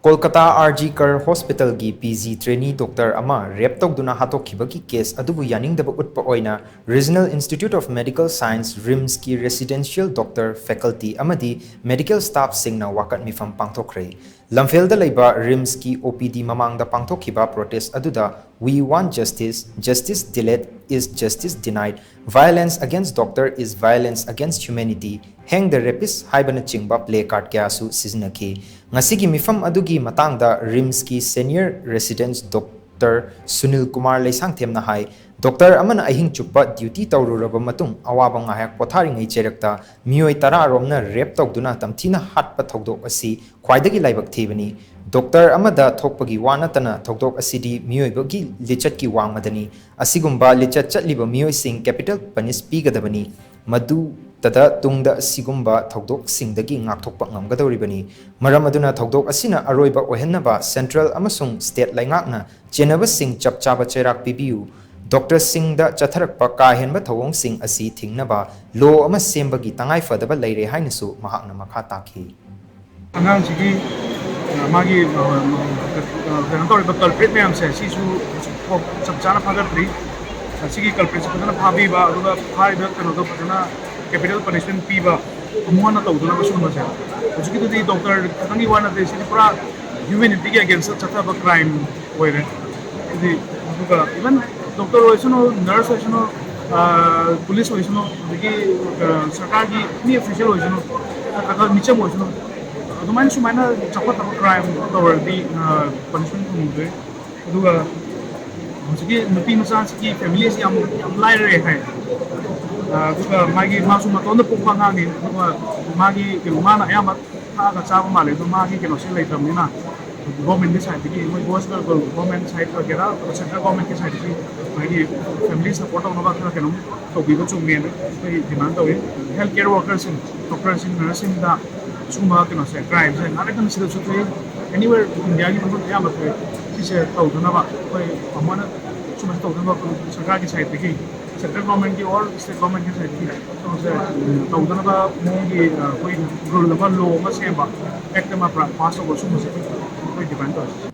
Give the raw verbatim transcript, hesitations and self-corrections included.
Kolkata R G ꯀꯔ ꯍꯣꯁꯄꯤꯇꯥꯜꯒꯤ P G ꯇ꯭ꯔꯦꯅꯤ doctor ꯑꯃ ꯔꯦꯞ ꯇꯧꯗꯨꯅ ꯍꯥꯠꯇꯣꯛꯈꯤꯕꯒꯤ ꯀꯦꯁ ꯑꯗꯨꯕꯨ ꯌꯥꯅꯤꯡꯗꯕ ꯎꯠꯄ ꯑꯣꯏꯅ regional institute of medical science, ꯔꯤꯝꯁꯀꯤ ꯔꯦꯁꯤꯗꯦꯟꯁꯤꯌꯦꯜ ꯗꯣꯛꯇꯔ, ꯐꯦꯀꯜꯇꯤ ꯑꯃꯗꯤ ꯃꯦꯗꯤꯀꯦꯜ ꯁ꯭ꯇꯥꯐꯁꯤꯡꯅ ꯋꯥꯀꯠ ꯃꯤꯐꯝ ꯄꯥꯡꯊꯣꯛꯈ꯭ꯔꯦ꯫ ꯂꯝꯐꯦꯜꯗ ꯂꯩꯕ ꯔꯤꯝꯁꯀꯤ ꯑꯣ ꯄꯤ ꯗꯤ ꯃꯃꯥꯡꯗ ꯄꯥꯡꯊꯣꯛꯈꯤꯕ ꯄ꯭ꯔꯣꯇꯦꯁ ꯑꯗꯨꯗ "We want justice, justice delayed is justice denied, violence against doctor is violence against humanity, Hang the rapist" ꯍꯥꯏꯕꯅꯆꯤꯡꯕ ꯄ꯭ꯂꯦ ꯀꯥꯔꯗ ꯀꯌꯥꯁꯨ ꯁꯤꯖꯤꯟꯅꯈꯤ꯫ ꯉꯁꯤꯒꯤ ꯃꯤꯐꯝ ꯑꯗꯨꯒꯤ ꯃꯇꯥꯡꯗ ꯔꯤꯝꯁꯀꯤ senior resident doctor Sunil Kumar ꯂꯩꯁꯥꯡꯊꯦꯝꯅ ꯍꯥꯏ, "ꯗꯣꯛꯇꯔ ꯑꯃꯅ ꯑꯍꯤꯡ ꯆꯨꯞꯄ ꯗ꯭ꯌꯨꯇꯤ ꯇꯧꯔꯨꯔꯕ ꯃꯇꯨꯡ ꯑꯋꯥꯕ ꯉꯥꯏꯍꯥꯛ ꯄꯣꯊꯥꯔꯤꯉꯩ ꯆꯩꯔꯛꯇ ꯃꯤꯑꯣꯏ ꯇꯔꯥ ꯔꯣꯝꯅ ꯔꯦꯞ ꯇꯧꯗꯨꯅ ꯇꯝꯊꯤꯅ ꯍꯥꯠꯄ ꯊꯧꯗꯣꯛ ꯑꯁꯤ ꯈ꯭ꯋꯥꯏꯗꯒꯤ ꯂꯥꯏꯕꯛ ꯊꯤꯕꯅꯤ꯫ ꯗꯣꯛꯇꯔ ꯑꯃꯗ ꯊꯣꯛꯄꯒꯤ ꯋꯥ ꯅꯠꯇꯅ ꯊꯧꯗꯣꯛ ꯑꯁꯤꯗꯤ ꯃꯤꯑꯣꯏꯕꯒꯤ ꯂꯤꯆꯠꯀꯤ ꯋꯥꯡꯃꯗꯅꯤ꯫ ꯑꯁꯤꯒꯨꯝꯕ ꯂꯤꯆꯠ ꯆꯠꯂꯤꯕ ꯃꯤꯑꯣꯏꯁꯤꯡ ꯀꯦꯄꯤꯇꯦꯜ ꯄꯅꯤꯁ ꯄꯤꯒꯗꯕꯅꯤ꯫ ꯃꯗꯨꯇꯗ ꯇꯨꯡꯗ ꯑꯁꯤꯒꯨꯝꯕ ꯊꯧꯗꯣꯛꯁꯤꯡꯗꯒꯤ ꯉꯥꯛꯊꯣꯛꯄ ꯉꯝꯒꯗꯧꯔꯤꯕꯅꯤ꯫ ꯃꯔꯝ ꯑꯗꯨꯅ ꯊꯧꯗꯣꯛ ꯑꯁꯤꯅ ꯑꯔꯣꯏꯕ ꯑꯣꯏꯍꯟꯅꯕ ꯁꯦꯟꯇ꯭ꯔꯦꯜ ꯑꯃꯁꯨꯡ ꯁ꯭ꯇꯦꯠ ꯂꯩꯉꯥꯛꯅ ꯆꯦꯟꯅꯕꯁꯤꯡ ꯆꯞ ꯆꯥꯕ ꯆꯩꯔꯥꯛ ꯄꯤꯕꯤꯌꯨ꯫ ꯗꯣꯛꯇꯔꯁꯤꯡꯗ ꯆꯠꯊꯔꯛꯄ ꯀꯥ ꯍꯦꯟꯕ ꯊꯧꯑꯣꯡꯁꯤꯡ ꯑꯁꯤ ꯊꯤꯡꯅꯕ ꯂꯣ ꯑꯃ ꯁꯦꯝꯕꯒꯤ ꯇꯉꯥꯏ ꯐꯗꯕ ꯂꯩꯔꯦ ꯍꯥꯏꯅꯁꯨ ꯃꯍꯥꯛꯅ ꯃꯈꯥ ꯇꯥꯈꯤ꯫ ꯑꯉꯥꯡꯁꯤꯒꯤ, ꯑ, ꯃꯥꯒꯤ, ꯑ, ꯑ, ꯀꯩꯅꯣ ꯇꯧꯔꯤꯕ ꯀꯜꯄ꯭ꯔꯤꯠ ꯃꯌꯥꯝꯁꯦ ꯁꯤꯁꯨ ꯍꯧꯖꯤꯛ ꯐꯥꯎ ꯆꯞ ꯆꯥꯅ ꯐꯥꯒꯠꯇ꯭ꯔꯤ꯫ ꯑꯁꯤꯒꯤ ꯀꯜꯄ꯭ꯔꯤꯠꯁꯦ ꯐꯖꯅ ꯐꯥꯕꯤꯕ, ꯑꯗꯨꯒ ꯐꯥꯔꯤꯕ ꯀꯩꯅꯣꯗꯣ ꯐꯖꯅ ꯀꯦꯄꯤꯇꯦꯜ ꯄꯅꯤꯁꯃꯦꯟ ꯄꯤꯕ, ꯑꯃꯨꯛ ꯍꯟꯅ ꯇꯧꯗꯅꯕ ꯁꯤꯒꯨꯝꯕꯁꯦ꯫ ꯍꯧꯖꯤꯛꯀꯤꯗꯨꯗꯤ ꯗꯣꯛꯇꯔ ꯈꯛꯇꯪꯒꯤ ꯋꯥ ꯅꯠꯇꯦ, ꯁꯤꯗꯤ ꯄꯨꯔꯥ ꯍ꯭ꯌꯨꯃꯦꯅꯤꯇꯤꯒꯤ ꯑꯦꯒꯦꯟꯁꯇ ꯆꯠꯊꯕ ꯀ꯭ꯔꯥꯏꯝ ꯑꯣꯏꯔꯦ꯫ ꯍꯥꯏꯗꯤ, ꯑꯗꯨꯒ ꯏꯚꯟ ꯗꯣꯛꯇꯔ ꯑꯣꯏꯁꯅꯨ, ꯅꯔꯁ ꯑꯣꯏꯁꯅꯨ, ꯑ, ꯄꯨꯂꯤꯁ ꯑꯣꯏꯁꯅꯨ, ꯑꯗꯒꯤ, ꯑ, ꯁꯔꯀꯥꯔꯒꯤ ꯑꯦꯅꯤ ꯑꯣꯐꯤꯁꯤꯌꯦꯜ ꯑꯣꯏꯁꯅꯨ, ꯅꯠꯇ꯭ꯔꯒ ꯃꯤꯆꯝ ꯑꯣꯏꯁꯅꯨ, ꯑꯗꯨꯃꯥꯏꯅ ꯁꯨꯃꯥꯏꯅ ꯆꯥꯎꯈꯠꯇꯕ ꯀ꯭ꯔꯥꯏꯝ ꯇꯧꯔꯗꯤ, ꯑ, ꯄꯅꯤꯁꯃꯦꯟ ꯐꯪꯗ꯭ꯔꯦ꯫ ꯑꯗꯨꯒ ꯍꯧꯖꯤꯛꯀꯤ ꯅꯨꯄꯤ ꯃꯆꯥꯁꯤꯒꯤ ꯐꯦꯃꯤꯂꯤꯁꯤ ꯌꯥꯝ, ꯌꯥꯝ ꯂꯥꯏꯔꯔꯦ ꯍꯥꯏ꯫ ꯑ, ꯑꯗꯨꯒ ꯃꯥꯒꯤ, ꯃꯥꯁꯨ ꯃꯇꯣꯝꯗ ꯄꯣꯛꯄ ꯑꯉꯥꯡꯅꯤ, ꯑꯗꯨꯒ ꯃꯥꯒꯤ ꯀꯩꯅꯣ, ꯃꯥꯅ ꯑꯌꯥꯝꯕ ꯊꯛꯑꯒ ꯆꯥꯕ ꯃꯥꯜꯂꯦ꯫ ꯑꯗꯣ ꯃꯥꯒꯤ ꯀꯩꯅꯣꯁꯦ ꯂꯩꯇ꯭ꯔꯕꯅꯤꯅ, ꯒꯣꯔꯃꯦꯟꯒꯤ ꯁꯥꯏꯠꯇꯒꯤ, ꯃꯣꯏ ꯒꯣꯁꯄꯦꯜ ꯒꯣꯔꯃꯦꯟ ꯁꯥꯏꯠ ꯑꯣꯏꯒꯦꯔꯥ, ꯁꯦꯟꯇ꯭ꯔꯦꯜ ꯒꯣꯔꯃꯦꯟꯒꯤ ꯁꯥꯏꯠꯇꯒꯤ ꯃꯥꯒꯤ ꯐꯦꯃꯤꯂꯤ ꯁꯄꯣꯔꯠ ꯇꯧꯅꯕ ꯈꯔ ꯀꯩꯅꯣꯝ ꯇꯧꯕꯤꯕ ꯆꯨꯝꯃꯦꯅ ꯑꯩꯈꯣꯏ ꯗꯤꯃꯥꯟ ꯇꯧꯏ꯫ ꯍꯦꯜꯊ ꯀꯦꯌꯔ ꯋꯥꯔꯀꯔꯁꯤꯡ, ꯗꯣꯛꯇꯔꯁꯤꯡ, ꯅꯔꯁꯁꯤꯡꯗ ꯁꯤꯒꯨꯝꯕ ꯀꯩꯅꯣꯁꯦ, ꯀ꯭ꯔꯥꯏꯝꯁꯦ ꯉꯥꯛꯇꯪ ꯁꯤꯗꯁꯨ ꯊꯣꯛꯏ, ꯑꯦꯅꯤꯋꯦꯔ ꯏꯟꯗꯤꯌꯥꯒꯤ ꯃꯐꯝ ꯑꯌꯥꯝꯕ ꯊꯣꯛꯏ꯫ ꯁꯤꯁꯦ ꯇꯧꯗꯅꯕ ꯑꯩꯈꯣꯏ ꯑꯃꯨꯛ ꯍꯟꯅ ꯁꯨꯃꯥꯏꯅ ꯇꯧꯗꯅꯕ ꯁꯔꯀꯥꯔꯒꯤ ꯁꯥꯏꯠꯇꯒꯤ, ꯁꯦꯟꯇ꯭ꯔꯦꯜ ꯒꯣꯔꯃꯦꯟꯒꯤ ꯑꯣꯔ ꯁ꯭ꯇꯦꯠ ꯒꯣꯔꯃꯦꯟꯒꯤ ꯁꯥꯏꯠꯇꯒꯤ ꯀꯩꯅꯣꯁꯦ, ꯎꯝ, ꯇꯧꯗꯅꯕ ꯃꯑꯣꯡꯒꯤ, ꯑ, ꯑꯩꯈꯣꯏ ꯔꯨꯜ ꯑꯃ, ꯂꯣ ꯑꯃ ꯁꯦꯝꯕ, ꯑꯦꯛ ꯑꯃ ꯄꯥꯁ ꯇꯧꯕ, ꯁꯨꯝꯕꯁꯦ ꯑꯩꯈꯣꯏ ꯑꯩꯈꯣꯏ ꯗꯤꯃꯥꯟ ꯇꯧꯔꯁꯤ꯫